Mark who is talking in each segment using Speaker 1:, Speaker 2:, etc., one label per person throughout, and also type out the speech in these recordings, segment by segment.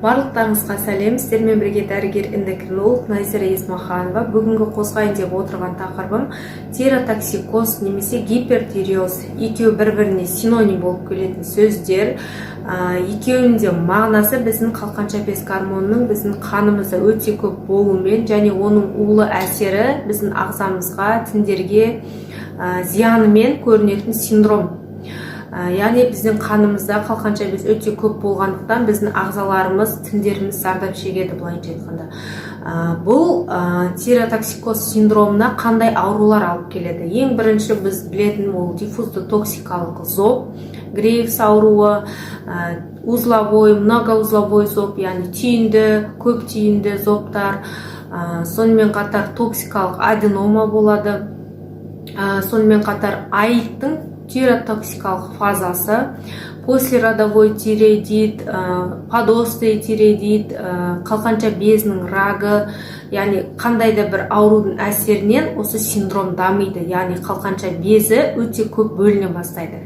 Speaker 1: Барлықтарыңызға сәлем! Сіздермен бірге дәрігер эндокринолог Назира Есмаханова. Бүгінгі қозғайын деп отырған тақырыбым – тиротоксикоз немесе гипертиреоз. Екеуі бір біріне синоним болып келетін сөздер. Екеуінің де мағынасы біздің қалқанша без гормонының біздің қанымызда өте көп болуымен және оның улы әсері біздің ағзамызға, тіндерге зиянымен көрінетін синдром. Яғни біздің қанымызда қалқанша без өте көп болғандықтан, біздің ағзаларымыз, тіндеріміз зардап шегеді, былайынша айтқанда. Бұл тиротоксикоз синдромына қандай аурулар алып келеді? Ең бірінші біз білетін ол диффузды токсикалық зоб, Грейвс ауруы, узловой, многоузловой зоб, яғни түйінді, көп түйінді зобтар, сонымен қатар токсикалық аденома болады, сонымен қатар АИТ-тің тиротоксикалық фазасы, послеродовой тиреоидит, подостный тиреоидит, қалқанша безінің рагы. Яғни қандай да бір аурудың әсерінен осы синдром дамиды, яғни қалқанша безі өте көп бөліне бастайды.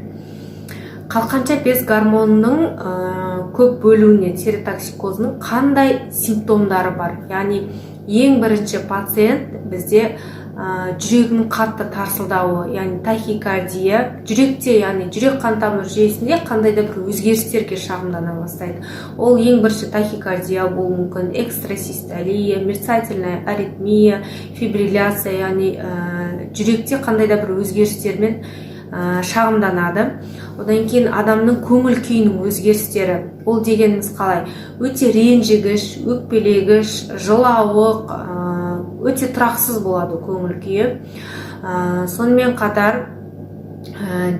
Speaker 1: Қалқанша без гормонының көп бөлуіне тиротоксикозының қандай симптомдары бар? Яғни ең бірінші пациент бізде жүрегінің қатты тарсылдауы, яғни тахикардия жүректе, яғни жүрек қан тамыр жүйесінде қандай да бір өзгерістерге шағымдана бастайды. Ол ең бірінші тахикардия болуы мүмкін, экстрасистолия, мерцательная аритмия, фибрилляция, яғни жүректе қандай да бір өзгерістермен шағымданады. Одан кейін адамның көңіл күйінің өзгерістері. Ол дегеніміз қалай? Өте ренжігіш, өкпелегіш, жылауық, өте тұрақсыз болады көңіл күйі. Сонымен қатар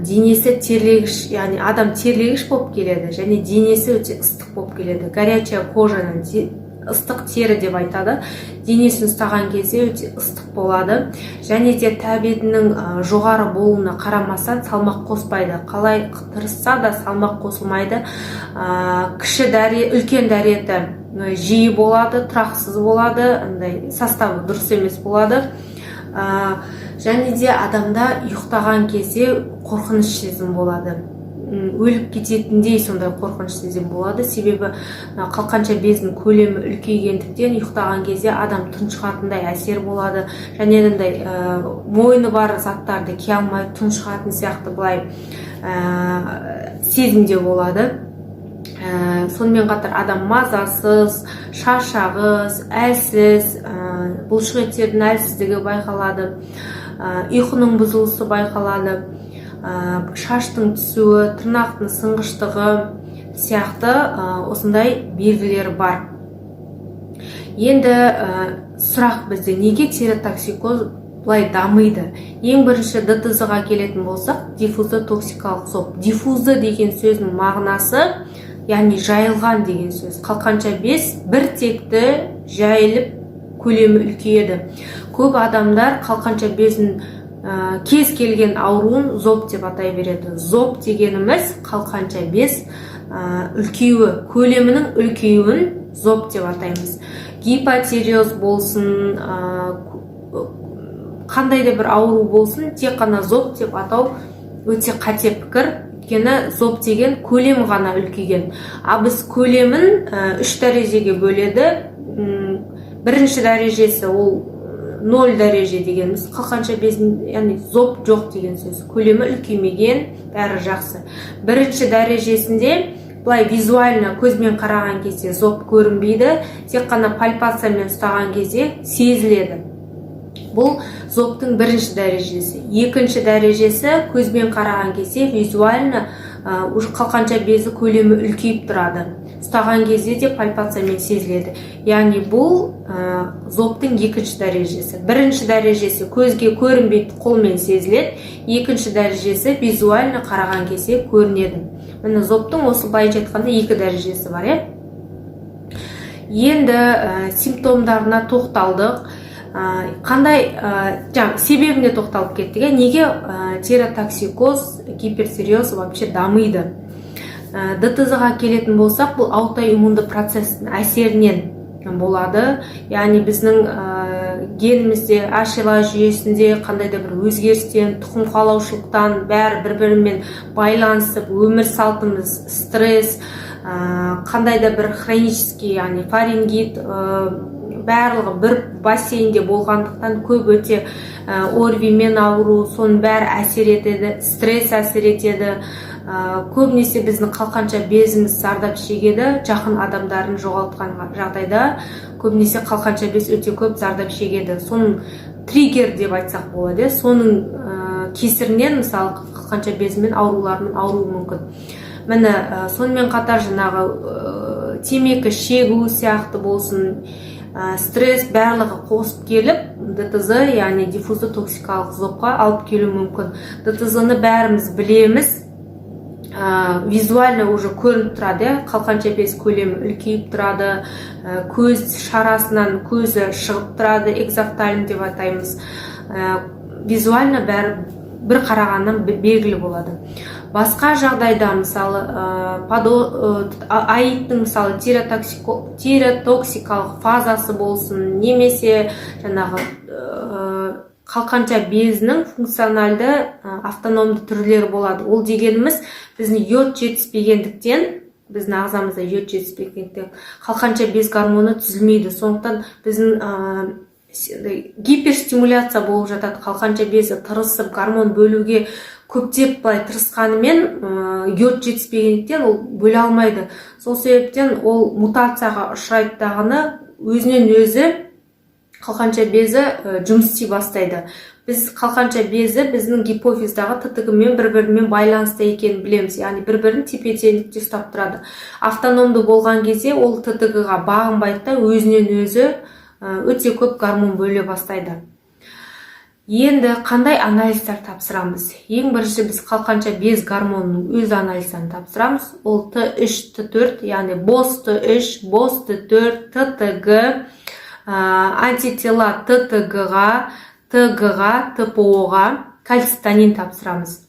Speaker 1: денесі терлегіш, яғни адам терлегіш болып келеді және денесі өте ыстық болып келеді. Горячая кожаның, ыстық тері деп айтады. Денесін ұстаған кезде өте ыстық болады және де тәбетінің жоғары болуына қарамастан, салмақ қоспайды. Қалай тырысса да, салмақ қосылмайды. Кіші дәрет, үлкен дәреті жиі болады, тұрақсыз болады, андай составы дұрыс емес болады. Және де адамда ұйықтаған кезде қорқыныш сезім болады, өліп кететіндей сондай қорқыныш сезім болады. Себебі қалқанша безінің көлемі үлкейгендіктен, ұйықтаған кезде адам тұншығатындай әсер болады және андай мойны бар заттарды кие алмай тұншығатын сияқты былай сезімде болады. Сонымен қатар адам мазасыз, шаршағыс, әлсіз, бұлшық еттердің әлсіздігі байқалады, ұйқының бұзылысы байқалады, шаштың түсуі, тырнақтың сынғыштығы сияқты осындай белгілері бар. Енді сұрақ бізде: неге тиротоксикоз былай дамиды? Ең бірінші ДТЗ ға келетін болсақ, диффузды токсикалық зоб. Диффузды деген сөздің мағынасы, яғни жайылған деген сөз. Қалқанша без бір текті жайылып, көлемі үлкейеді. Көп адамдар қалқанша бездің кез келген ауруын зоб деп атай береді. Зоб дегеніміз – қалқанша без үлкеюі, көлемінің үлкеюін зоб деп атаймыз. Гипотиреоз болсын, қандай да бір ауру болсын, тек қана зоб деп атау өте қате пікір. Өйткені зоб деген көлем ғана үлкейген, а біз көлемін үш дәрежеге бөледі. Бірінші дәрежесі ол 0 дәреже дегеніміз қалқанша безін, яғни зоб жоқ деген сөз, көлемі үлкеймеген, бәрі жақсы. Бірінші дәрежесінде былай визуально, көзбен қараған кезде зоб көрінбейді, тек қана пальпациямен ұстаған кезде сезіледі. Бұл зобтың бірінші дәрежесі. Екінші дәрежесі – көзбен қараған кезде визуально уже қалқанша безі көлемі үлкейіп тұрады, ұстаған кезде де пальпациямен сезіледі. Яғни бұл зобтың екінші дәрежесі. Бірінші дәрежесі көзге көрінбейді, қолмен сезіледі. Екінші дәрежесі визуально қараған кезде көрінеді. Міне, зобтың осы былайынша айтқанда екі дәрежесі бар, иә. Енді симптомдарына тоқталдық. Қандай жаңа себебіне тоқталып кеттік, иә. Неге тиротоксикоз, гипертиреоз вообще дамиды? ДТЗ ға келетін болсақ, бұл аутоиммунды процесстің әсерінен болады. Яғни біздің Генімізде, HLA жүйесінде қандай да бір өзгерістен, тұқым қуалаушылықтан, бәрі бір бірімен байланысып, өмір салтымыз, стресс, қандай да бір хронический, яғни фарингит, барлығы бір бассейнде болғандықтан, көп өте ОРВИ мен ауру, соның бәрі әсер етеді, стресс әсер етеді. Көбінесе біздің қалқанша безіміз зардап шегеді. Жақын адамдарын жоғалтқан жағдайда көбінесе қалқанша без өте көп зардап шегеді. Соның триггер деп айтсақ болады, иә, соның кесірінен, мысалы, қалқанша безімен аурулармен ауруы мүмкін. Міне, сонымен қатар жаңағы темекі шегу сияқты болсын, стресс, барлығы қосып келіп ДТЗ, яғни диффузды токсикалық зобқа алып келуі мүмкін. ДТЗ ны бәріміз білеміз, визуально уже көрініп тұрады, иә, қалқанша без көлемі үлкейіп тұрады, көз шарасынан көзі шығып тұрады, экзофтальм деп атаймыз. Визуально бәрі бір қарағаннан белгілі болады. Басқа жағдайда, мысалы, АИТ-тің, мысалы, тиреотоксикалық фазасы болсын немесе жаңағы қалқанша безінің функционалды автономды түрлері болады. Ол дегеніміз, біздің йод жетіспегендіктен, біздің ағзамызда йод жетіспегендіктен қалқанша без гормоны түзілмейді. Сондықтан біздің гиперстимуляция болып жатады. Қалқанша безі тырысып гормон бөлуге көптеп былай тырысқанымен, йод жетіспегендіктен ол бөле алмайды. Сол себептен ол мутацияға ұшырайды дағыны, өзінен өзі қалқанша безі жұмыс істей бастайды. Біз қалқанша безі біздің гипофиздағы ТТГ мен бір бірімен байланыста екенін білеміз, яғни бір бірін тепе теңдікте ұстап тұрады. Автономды болған кезде ол ТТГ ға бағынбайды да, өзінен өзі өте көп гормон бөле бастайды. Енді қандай анализдер тапсырамыз? Ең бірінші біз қалқанша без гормонының өз анализдерін тапсырамыз. Ол Т3, Т4, яғни БОС Т3, БОС Т4, ТТГ, антитела ТТГ-ға, ТГ-ға, ТПО-ға, кальцитонин тапсырамыз.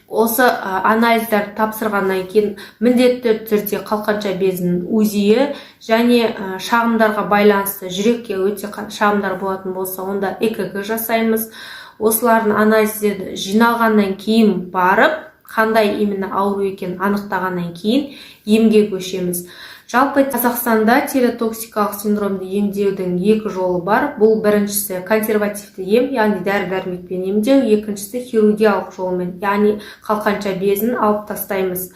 Speaker 1: Осы анализдерді тапсырғаннан кейін міндетті түрде қалқанша безінің УЗИ және шағымдарға байланысты, жүрекке өте шағымдар болатын болса, онда ЭКГ жасаймыз. Осылардың анализдері жиналғаннан кейін барып, қандай именно ауру екенін анықтағаннан кейін емге көшеміз. Жалпы, Қазақстанда тиреотоксикалық синдромды емдеудің екі жолы бар. Бұл біріншісі консервативті ем, яғни дәрі дәрмекпен емдеу, екіншісі хирургиялық жолмен, яғни қалқанша безін алып тастаймыз.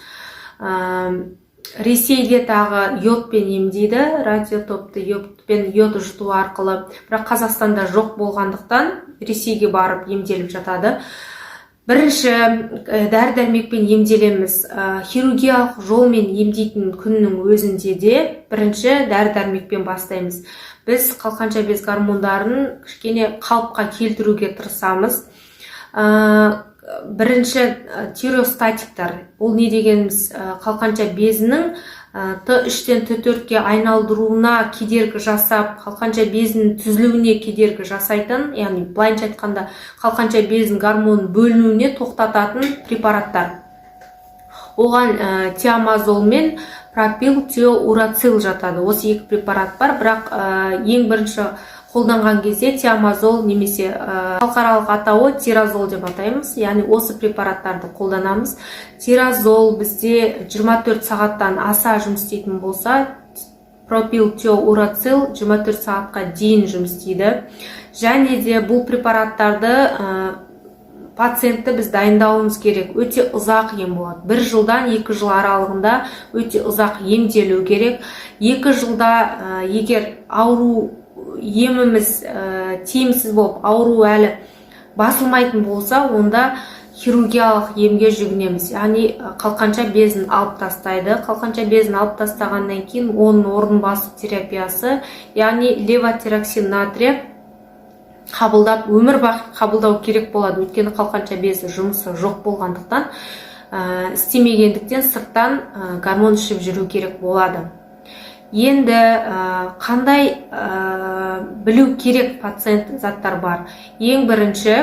Speaker 1: Ресейде тағы йодпен емдейді, радиотопты йодпен, йод жұту арқылы, бірақ Қазақстанда жоқ болғандықтан, Ресейге барып емделіп жатады. Бірінші дәрі дәрмекпен емделеміз. Хирургиялық жолмен емдейтін күннің өзінде де бірінші дәрі дәрмекпен бастаймыз. Біз қалқанша без гормондарын кішкене қалыпқа келтіруге тырысамыз. Бірінші тиреостатиктар. Ол не дегеніміз? Қалқанша безінің Т3-тен Т4-ке айналдыруына кедергі жасап, қалқанша безінің түзілуіне кедергі жасайтын, яғни былайынша айтқанда, қалқанша безінің гормонын бөлінуіне тоқтататын препараттар. Оған тиамазол мен пропилтиоурацил жатады. Осы екі препарат бар, бірақ ең бірінші қолданған кезде тиамазол немесе халықаралық атауы тиразол деп атаймыз, яғни осы препараттарды қолданамыз. Тиразол бізде 24 сағаттан аса жұмыс істейтін болса, пропилтиоурацил 24 сағатқа дейін жұмыс істейді. Және де бұл препараттарды пациентті біз дайындауымыз керек. Өте ұзақ ем болады, 1 жылдан 2 жыл аралығында өте ұзақ емделу керек. 2 жылда егер ауру еміміз тиімсіз болып, ауру әлі басылмайтын болса, онда хирургиялық емге жүгінеміз, яғни қалқанша безін алып тастайды. Қалқанша безін алып тастағаннан кейін оның орнын басу терапиясы, яғни левотироксин натрия қабылдап, өмір бақи қабылдау керек болады. Өйткені қалқанша безі жұмысы жоқ болғандықтан, істемегендіктен, сырттан гормон ішіп жүру керек болады. Енді қандай білу керек пациент заттар бар? Ең бірінші,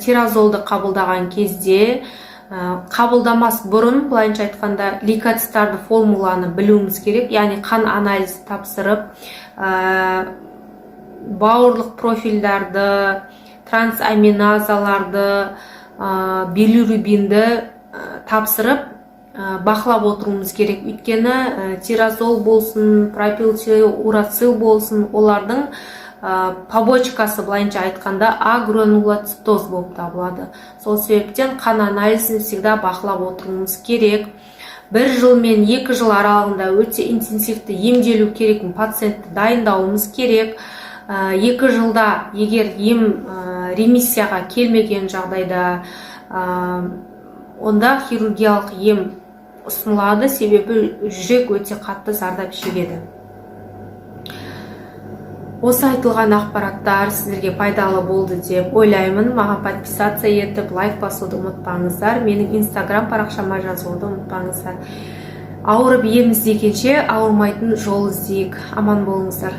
Speaker 1: тиразолды қабылдаған кезде Қабылдамас бұрын, былайынша айтқанда, лейкоциттарды формуланы білуіміз керек, яғни қан анализі тапсырып, бауырлық профильдарды, трансаминазаларды, билирубинді тапсырып, бақылап отыруымыз керек. Өйткені тирозол болсын, пропилтиоурацил болсын, олардың побочкасы, былайынша айтқанда, агранулоцитоз болып табылады. Сол себептен қан анализін всегда бақылап отыруымыз керек. 1 жыл мен 2 жыл аралығында өте интенсивті емделу керек, пациентті дайындауымыз керек. 2 жылда егер ем ремиссияға келмеген жағдайда, онда хирургиялық ем ұсынылады, себебі жүрек өте қатты зардап шегеді. Осы айтылған ақпараттар сіздерге пайдалы болды деп ойлаймын. Маған подписаться етіп, лайк басуды ұмытпаңыздар, менің Инстаграм парақшама жазылуды ұмытпаңыздар. Ауырып ем іздегенше, ауырмайтын жол іздейік. Аман болыңыздар.